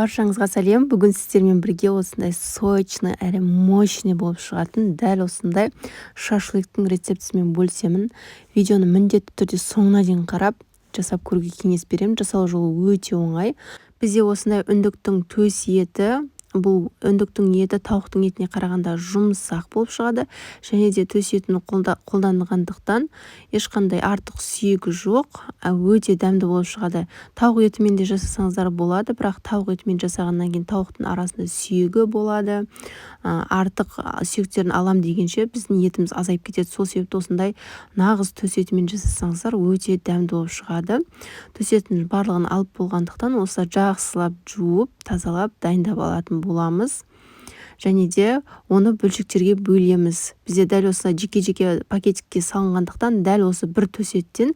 Баршаңызға сәлем! Бүгін сіздермен бірге осындай сочный әрі мощный болып шығатын дәл осындай шашлыктың рецептісімен бөлісемін. Видеоны міндетті түрде соңына дейін қарап, жасап көруге кеңес беремін. Жасалу жолы өте оңай. Бізде осындай үндіктің төс еті. Бұл үндіктің еті тауықтың етіне қарағанда жұмсақ болып шығады және де төс етін қолданғандықтан ешқандай артық сүйегі жоқ, өте дәмді болып шығады. Тауық етімен де жасасаңыздар болады, бірақ тауық етімен жасағаннан кейін тауықтың арасында сүйегі болады. Артық сүйектерін алам дегенше, біздің етіміз азайып кетеді. Сол себепті осындай нағыз төс етімен жасасаңыздар, өте дәмді болып шығады. Төс етін барлығын алып болғандықтан, осылай жақсылап жуып, тазалап, дайындап алатын боламыз және де оны бөлшектерге бөлеміз. Бізде дәл осылай жеке-жеке пакетикке салынғандықтан, дәл осы бір төс еттен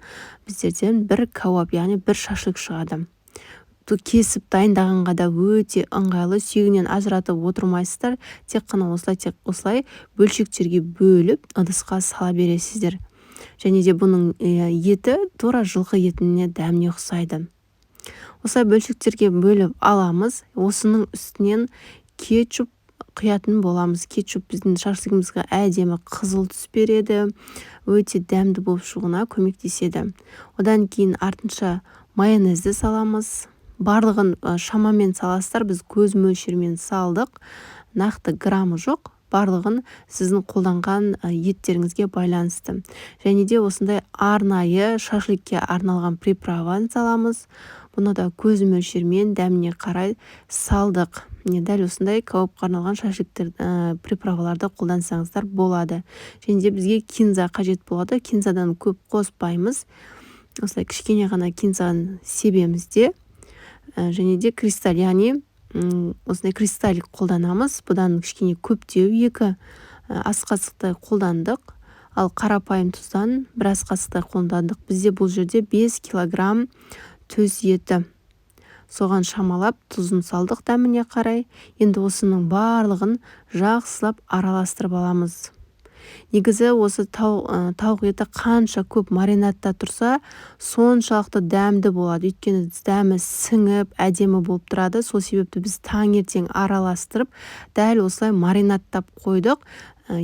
біздерден бір кәуап, яғни бір шашлык шығады. Кесіп дайындағанға да өте ыңғайлы, сүйегінен ажыратып отырмайсыздар, тек қана осылай, тек осылай бөлшектерге бөліп, ыдысқа сала бересіздер. Және де бұның еті тура жылқы етіне дәміне ұқсайды. Осылай бөлшектерге бөліп аламыз. Осының үстінен кетчуп құятын боламыз. Кетчуп біздің шашлығымызға әдемі қызыл түс береді, өте дәмді болып шығуына көмектеседі. Одан кейін артынша майонезді саламыз. Барлығын шамамен саласыздар, біз көз мөлшерімен салдық, нақты граммы жоқ, барлығын сіздің қолданған еттеріңізге байланысты. Және де осындай арнайы шашлыкке арналған приправаны саламыз. Бұны да көз мөлшерімен, дәміне қарай салдық. Міне, дәл осындай кәуапқа арналған шашлыктер, приправаларды қолдансаңыздар болады. Және де бізге кинза қажет болады. Кинзадан көп қоспаймыз, осылай кішкене ғана кинзаны себеміз де, және де кристалл, яғни осындай кристалл қолданамыз. Бұдан кішкене көптеу, 2 ас қасықтай қолдандық, ал қарапайым тұздан бір ас қасықтай қолдандық. Бізде бұл жерде 5 килограмм төс еті, соған шамалап тұзын салдық дәміне қарай. Енді осының барлығын жақсылап араластырып аламыз. Негізі осы тауық еті қанша көп маринадта тұрса, соншалықты дәмді болады, өйткені дәмі сіңіп, әдемі болып тұрады. Сол себепті біз таңертең араластырып, дәл осылай маринадтап қойдық,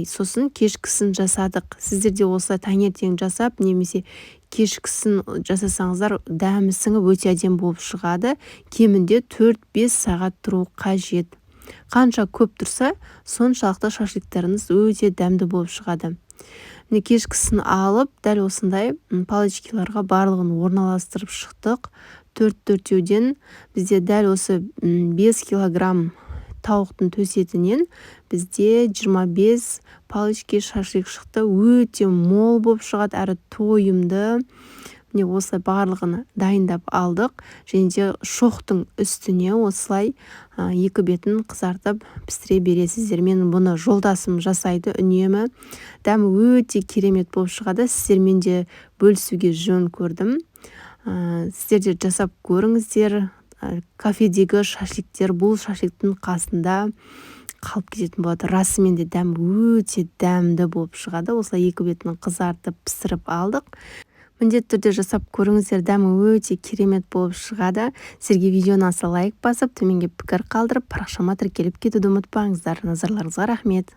сосын кешкісін жасадық. Сіздер де осылай таңертең жасап немесе кешкісін жасасаңыздар, дәмі сіңіп, өте әдемі болып шығады. Кемінде 4-5 сағат тұру қажет. Қанша көп тұрса, соншалықты шашлыктарыңыз өте дәмді болып шығады. Міне, кешкісін алып, дәл осындай палочкаларға барлығын орналастырып шықтық, төрт төртеуден. Бізде дәл осы 5 килограмм тауықтың төс етінен бізде 25 палочки шашлык шықты. Өте мол болып шығады әрі тойымды. Міне, осылай барлығын дайындап алдық және де шоқтың үстіне осылай екі бетін қызартып пісіре бересіздер. Мен бұны жолдасым жасайды үнемі, дәмі өте керемет болып шығады. Сіздермен де бөлісуге жөн көрдім. Сіздер де жасап көріңіздер. Кафедегі шашликтер бұл шашликтің қасында қалып кететін болады. Расымен де дәмі өте дәмді болып шығады. Осылай екі бетін қызартып, пісіріп алдық. Міндетті түрде жасап көріңіздер, дәмі өте керемет болып шығады. Сіздерге видео ұнаса, лайк басып, төменге пікір қалдырып, парақшама тіркеліп кетуді ұмытпаңыздар. Назарларыңызға рахмет!